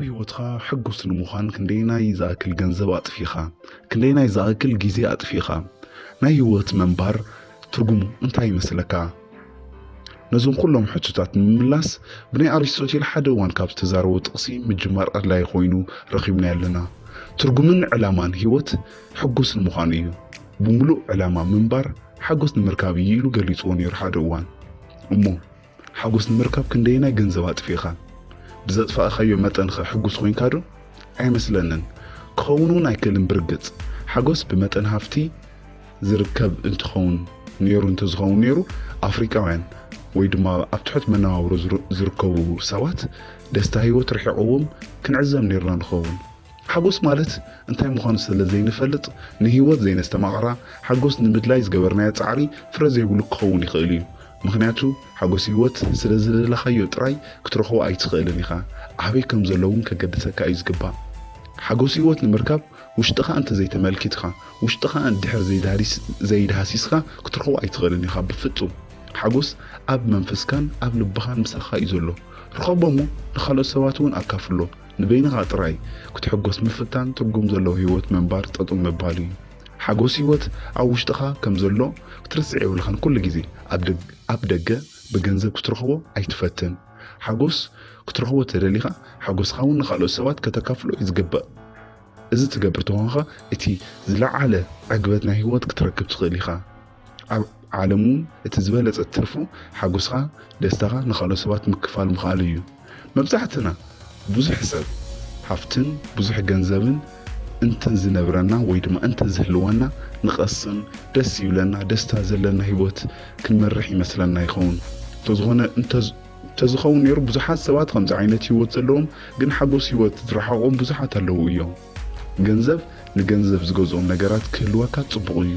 ህይወትኻ ሕጉስ ንምዃን ክንደይናይ ዝኣክል ገንዘብ ኣጥፊኻ? ክንደይናይ ዝኣክል ግዜ ኣጥፊኻ? ናይ ህይወት ምንባር ትርጉሙ እንታይ ይመስለካ? ነዞም ኩሎም ሕቶታት ንምምላስ ብናይ ኣሪስቶቴል ሓደ እዋን ካብ ዝተዛረቦ ጥቕሲ ምጅማር ኣድላዪ ኮይኑ ረኺብናዮ ኣለና። ትርጉምን ዕላማን ህይወት ሕጉስ ንምዃን እዩ። ብምሉእ ዕላማ ምንባር ሓጎስ ንምርካብ እዩ ኢሉ ገሊጽዎ ነይሩ ሓደ እዋን። እሞ ሓጎስ ንምርካብ ክንደየናይ ገንዘብ ኣጥፊእኻ? ብዘጥፋእኻዮ መጠንኸ ሕጉስ ኮይንካ ዶ? ኣይመስለንን። ክኸውን እውን ኣይክእልን ብርግጽ። ሓጎስ ብመጠን ሃፍቲ ዝርከብ እንትኸውን ነይሩ እንተዝኸውን ነይሩ ኣፍሪቃውያን ወይ ድማ ኣብ ትሑት መነባብሮ ዝርከቡ ሰባት ደስታ ህይወት ርሒቕዎም ክንዕዘብ ነይርና ንኸውን። ሓጎስ ማለት እንታይ ምዃኑ ስለ ዘይንፈልጥ ንህይወት ዘይነስተማቕራ ሓጎስ ንምድላይ ዝገበርናዮ ጻዕሪ ፍረ ዘይብሉ ክኸውን ይኽእል እዩ። ምኽንያቱ ሓጎስ ህይወት ስለ ዝደለኻዮ ጥራይ ክትረኽቦ ኣይትኽእልን ኢኻ። ኣበይ ከም ዘሎ እውን ከገድሰካ እዩ ዝግባእ። ሓጎስ ህይወት ንምርካብ ውሽጥኻ እንተዘይተመልኪትካ፣ ውሽጥኻ እንድሕር ዘይዳህሲስካ ክትረኽቦ ኣይትኽእልን ኢኻ ብፍጹም። ሓጎስ ኣብ መንፈስካን ኣብ ልብኻን ምሳኻ እዩ ዘሎ። ርኸቦ እሞ ንኻልኦት ሰባት እውን ኣካፍሎ። ንበይንኻ ጥራይ ክትሕጎስ ምፍታን ትርጉም ዘለዎ ህይወት ምንባር ጠጠው ምባል እዩ። ሓጎስ ህይወት ኣብ ውሽጥኻ ከም ዘሎ ክትርስዕ የብልኻን። ኩሉ ግዜ ኣብ ደግ- ኣብ ደገ ብገንዘብ ክትረኽቦ ኣይትፈትን። ሓጎስ ክትረኽቦ ተደሊኻ ሓጎስኻ እውን ንኻልኦት ሰባት ከተካፍሎ እዩ ዝግባእ። እዚ ትገብር ተኾንካ እቲ ዝለዓለ ዕግበት ናይ ህይወት ክትረክብ ትኽእል ኢኻ። ኣብ ዓለም እውን እቲ ዝበለጸ ትርፉ ሓጎስኻ ደስታኻ ንኻልኦት ሰባት ምክፋል ምኽኣል እዩ። መብዛሕትና ብዙሕ ሰብ ሃፍትን ብዙሕ ገንዘብን እንተዝነብረና ወይ ድማ እንተዝህልወና ንቐስን ደስ ይብለና ደስታ ዘለና ህይወት ክንመርሕ ይመስለና ይኸውን። እንተዝኾነ እንተዝኸውን ነይሩ ብዙሓት ሰባት ከምዚ ዓይነት ህይወት ዘለዎም ግን ሓጎስ ህይወት ዝረሓቖም ብዙሓት ኣለዉ እዮም። ገንዘብ ንገንዘብ ዝገዝኦም ነገራት ክህልወካ ጽቡቕ እዩ።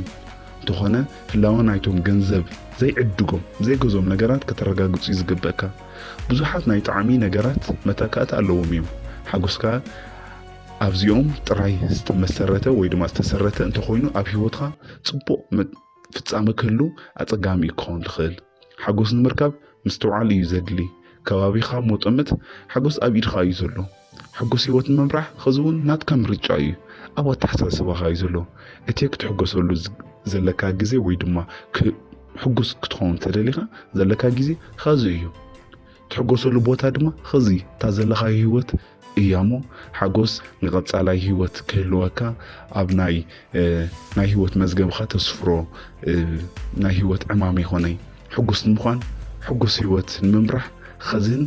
እንተኾነ ህላወ ናይቶም ገንዘብ ዘይዕድጎም ዘይገዝኦም ነገራት ከተረጋግጹ እዩ ዝግበእካ። ብዙሓት ናይ ጣዕሚ ነገራት መተካእታ ኣለዎም እዮም። ሓጎስካ ኣብዚኦም ጥራይ ዝተመሰረተ ወይ ድማ ዝተሰረተ እንተኾይኑ ኣብ ህይወትካ ጽቡቕ ፍጻመ ክህሉ ኣጸጋሚ እዩ ክኸውን ዝኽእል። ሓጎስ ንምርካብ ምስትውዓል እዩ ዘድሊ። ከባቢኻ ሞጠምት ሓጎስ ኣብ ኢድኻ እዩ ዘሎ። ሕጉስ ህይወት ንምምራሕ ኸዚ እውን ናትካ ምርጫ እዩ። ኣብ ኣተሓሳስባኻ እዩ ዘሎ። እቲ ክትሕጎሰሉ ዘለካ ግዜ ወይ ድማ ሕጉስ ክትኸውን ተደሊኻ ዘለካ ግዜ ኸዚ እዩ። ትሕጎሰሉ ቦታ ድማ ኸዚ እታ ዘለኻዮ ህይወት እያ እሞ ሓጎስ ንቐጻላይ ህይወት ክህልወካ ኣብ ናይ ናይ ህይወት መዝገብኻ ተስፍሮ። ናይ ህይወት ዕማም ይኾነይ። ሕጉስ ንምዃን ሕጉስ ህይወት ንምምራሕ ኸዝን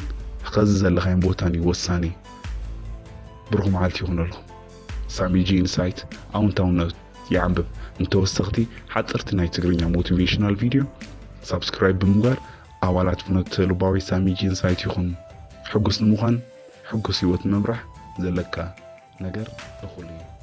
ኸዚ ዘለኻዮም ቦታን እዩ ወሳኒ። ብሩኽ መዓልቲ ይኹነልኩም። ሳሚጂ ኢንሳይት ኣውንታውነት ይዓንብብ። ንተወሰኽቲ ሓፀርቲ ናይ ትግርኛ ሞቲቬሽናል ቪድዮ ሳብስክራይብ ብምግባር ኣባላት ፍኖተ ልባዊ ሳሚጂ ኢንሳይት ይኹኑ። ሕጉስ ንምዃን ሕጉስ ህይወት ንምምራሕ ዘለካ ነገር እኹል እዩ።